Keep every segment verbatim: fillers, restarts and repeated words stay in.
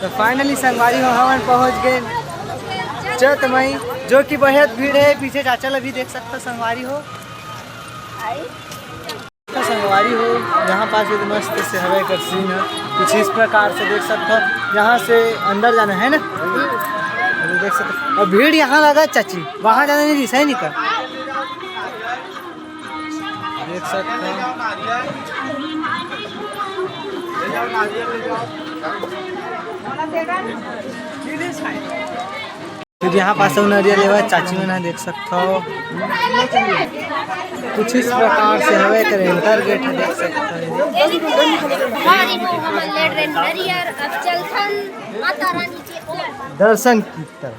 तो finally संगवारी हो, हमन पहुंच गए चैतमई, जो कि बहुत भीड़ है। पीछे चाचा ला भी देख सकथो संगवारी हो। तो संगवारी हो, यहाँ पास भी मस्त से हवा कर सीन है। कुछ इस प्रकार से देख सकथो, यहाँ से अंदर जाना है ना, अभी देख सकथो। और भीड़ यहाँ लगा चाची, वहाँ जाना नहीं दिस है निकल। देख सकथो। फिर यहाँ पास नरिया लेवा चाची मन ह, देख सकथो। कुछ इस प्रकार से हवे, एकर एंटर गेट ह, देख सकथो। संगवारी हो, हमन ले डरेन नरियर, अब चलथन माता रानी के ओर। दर्शन की तरफ।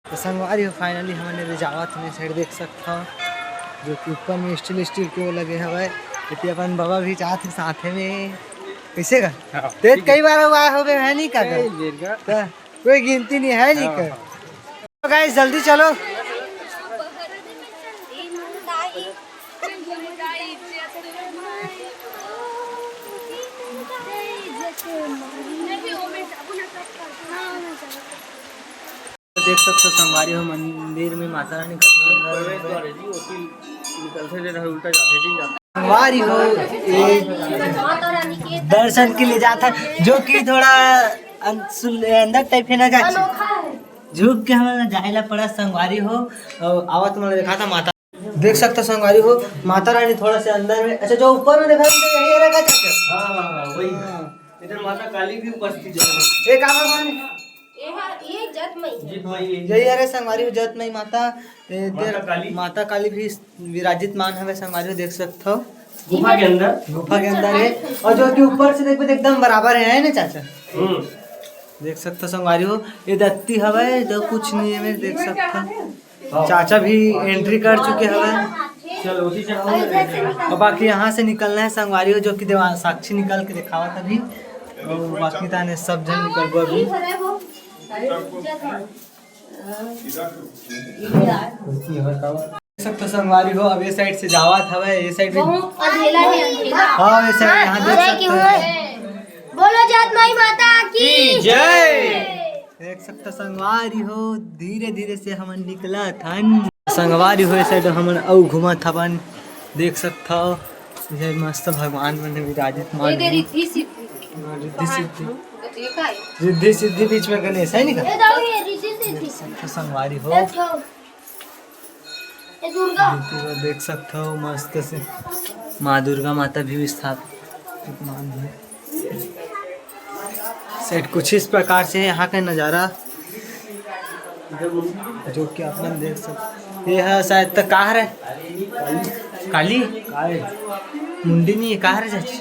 तो संगवारी हो, finally हमन ले जावत हन, साइड देख सकथो, जो कि ऊपर में स्टील स्टील के वो लगे हवे। एती अपन बाबा भी जात हे साथे में। कैसे का? हाँ, तेज ठीक है। कई बार आए होबे, है नहीं का? ए, जेरगा। त कोई गिनती नहीं है नहीं हाँ, का? हाँ। तो गाइस, जल्दी चलो। देख सकथो संगवारी हो, मंदिर में माता रानी कतना सुंदर है। संगवारी हो, ये दर्शन के लिए जाता है, जो कि थोड़ा अन-, सुल-, अंदर टाइप है ना, चाची। झुक के हमन ला जाए ला पड़ा संगवारी हो। और आवत मन देखा था माता, देख सकथो संगवारी हो, माता रानी थोड़ा से अंदर में। अच्छा, जो ऊपर में देखा था, यही है ना, चाचा? हाँ, हाँ, हाँ, वही। हाँ। इधर माता काली भी उपस्थित है। ये का भगवान है? ये हा, ये जत मई है। जीत मई है। यही हरे संगवारी हो, जत मई माता। ए, माता तेर-, काली। माता काली भी विराजित मान हवे संगवारी हो, देख सकथो। गुफा के अंदर। गुफा के अंदर है। और जो कि ऊपर से देखबे तो एकदम बराबर है, है ना चाचा? हम्म। देख सकथो संगवारी हो, ये दत्ती हवे, जो कुछ नहीं है, मैं देख सकथो। चाचा भी एंट्री कर चुके हवे। चल, उसी से हम और बाकी यहाँ से निकलना है संगवारी हो, जो कि देवा-, साक्षी निकल के दिखावा था अभी। और बाकी ताने सब जन निकलबो अभी। देख सकथो संगवारी हो, अब ये साइड से जावत हवे, ये साइड भी। बहुत अंधेला है, अंधेला। हाँ, ये साइड यहाँ देख जय की सकथो। होय। बोलो जात माई माता की की जय। जय। देख सकथो संगवारी हो, धीरे धीरे से हमन निकलत हन। संगवारी हो, ये साइड हमन अउ घूमत हवन। देख सकथो, ये मस्त भगवान मन विराजित मान ये दे हे। रिद्धि सिद्धि। हाँ, रिद्धि सिद्धि। ये का है? रिद्धि सिद्धि बीच में गणेश है नी का? ये दाऊ, ये रिद्धि सिद्धि। देख सकथो संगवारी हो। ये छो। ये दुर्गा। मूर्ति ला देख सकथो, मस्त से माँ दुर्गा माता भी स्थापित मान हे। सेट कुछ इस प्रकार से है यहाँ का नज़ारा, जो कि आप मन देख सकते। ये है शायद तो का हरे? काली? मुंडी नहीं है, का हरे चाची?